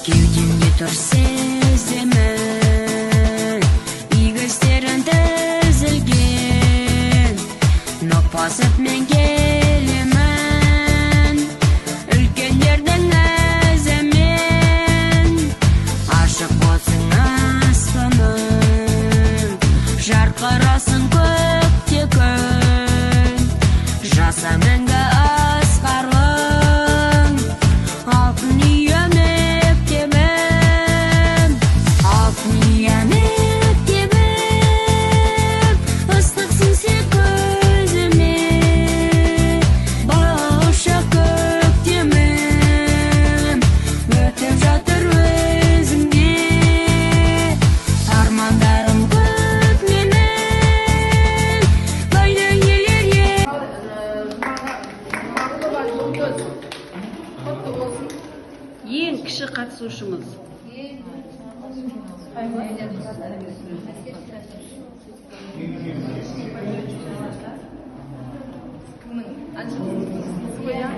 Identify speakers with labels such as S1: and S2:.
S1: Кеудемде тұр сеземін, игі істерің тізілген. Нық басып мен келемін үлкендердің ізімен. Ашық болсын аспаның, жарқырасын көкте күн. Жаса мәңгі асқарлың, алтын үй мектебім, алтын үй мектебім. Ыстықсың сен көзіме, балалық көктемім өтіп жатыр өзіңде. Армандарым көп менің, қайда келер.
S2: Жұмағұлова Жұлдыз, құтты болсын.
S3: Ең кіші қатысушымыз.
S2: Кімнің әнші ғой, иә?